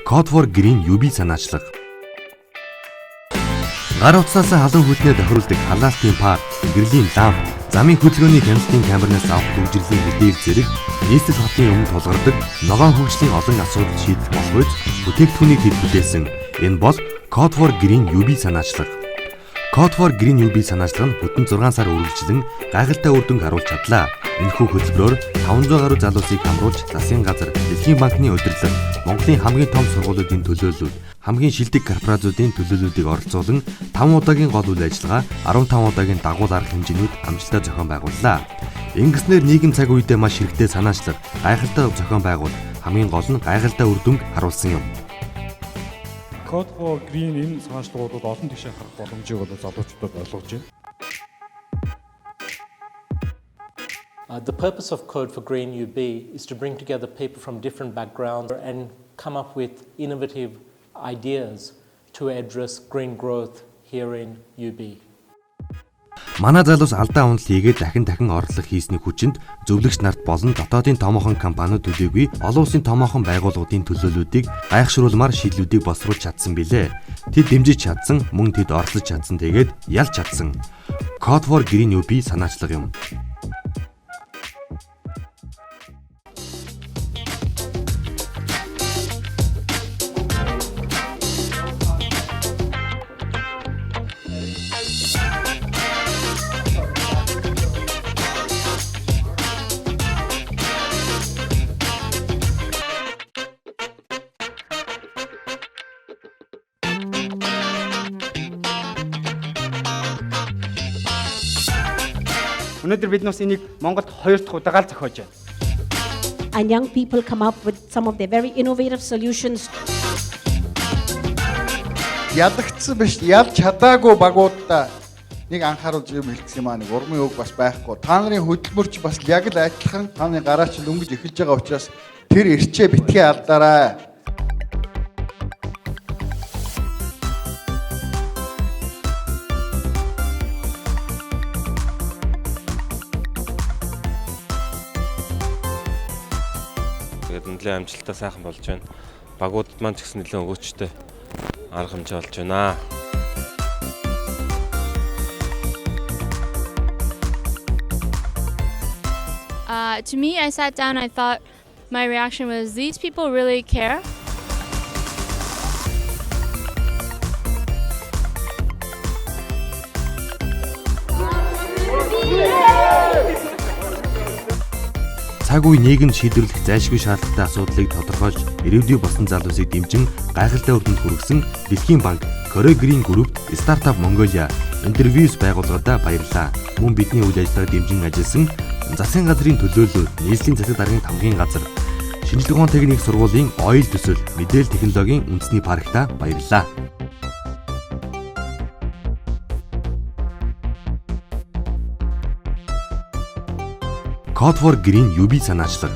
Code for Green UB санаачлага. Гар утсаас халуун хүйтнээ тохируулдаг халаалтын пар, гэрлийн ламп, замын хөдөлгөөний хяналтын камернаас авах төвжирлийн мэдээлэл зэрэг нийслэл хотын өмнө тулгардаг ногоон хөгжлийн олон асуудал шийдэх болох үз бүтээгдэхүүнийг хэд бүтээсэн. Энэ бол Code for Green UB санаачлага. Code for Green UB санаачлага нь бүтэн 6 сар үргэлжлэн гайхалтай үр дүнг харуулж чадлаа. Энэхүү хөтөлбөрөөр 500 гаруй залуусыг хамруулж засгийн газар, Дэлхийн банкны удирдлага, Монголын хамгийн том сургуулиудын төлөөллүүд, хамгийн шилдэг корпорациудын төлөөллүүдийг оролцуулан 5 удаагийн гол үйл ажиллагаа, 15 удаагийн дагуул арга хэмжээнүүд амжилттай зохион байгууллаа. Ингэснээр нийгэм цаг үедээ маш хэрэгтэй санаачлага, гайхалтай зохион байгуул, хамгийн гол нь гайхалтай үр дүнг харуулсан юм. Code for Green энэ санаачлагууд бол олон тийшээ харах боломжийг бол залуучуудад олгож байна. The purpose of Code for Green UB is to bring together people from different backgrounds and come up with innovative ideas to address green growth here in UB. Манай залуус алдаа унал хийгээд дахин дахин орлого хийсний хүчинд зөвлөгч нарт болон дотоодын томоохон компаниуд төдийгүй олон улсын томоохон байгууллагуудын төлөөллүүдийг гайхшруулмаар шийдлүүдийг боловсруулж чадсан билээ. Тэд дэмжиж чадсан, мөн тэд оролцож чадсан, тэгээд ялж чадсан. Code for Green UB санаачлага юм. Өнөөдөр бид нас энийг Монголд хоёр дахь удаага л зохиож байна. And young people come up with some of their very innovative solutions. Ялагдсан биш, ялж чадаагүй багуудаа нэг анхааруулж юм хэлсэн юм аа, нэг урмын үг бас байхгүй. Та нарын хөдөлмөрч бас яг л адилхан та нарын гараач л өнгөж эхэлж байгаа учраас тэр эрчээ битгий алдаарай. Тэгээд нэлээд амжилттай сайхан болж байна. Багуудад маань ч гэсэн нэлээд өгөөчтэй арга хэмжээ болж байна. To me, I sat down, I thought my reaction was, these people really care. Цаг үе нийгэмд шийдвэрлэх зайлшгүй шаардлагатай асуудлыг тодорхойлж, ирээдүй болсон залуусыг дэмжин гайхалтай үр дүнд хүргэсэн Дэлхийн банк, Koreo Green Group, Startup Mongolia, Interviews байгууллагадаа баярлалаа. Мөн бидний үйл ажиллагааг дэмжин ажилласан засгийн газрын төлөөллүүд, нийслэлийн засаг даргын тамгын газар, шинжлэх ухааны техник сургуулийн ойл төсөл, мэдээлэл технологийн үндэсний парктаа баярлалаа. Code for Green UB санаачлага.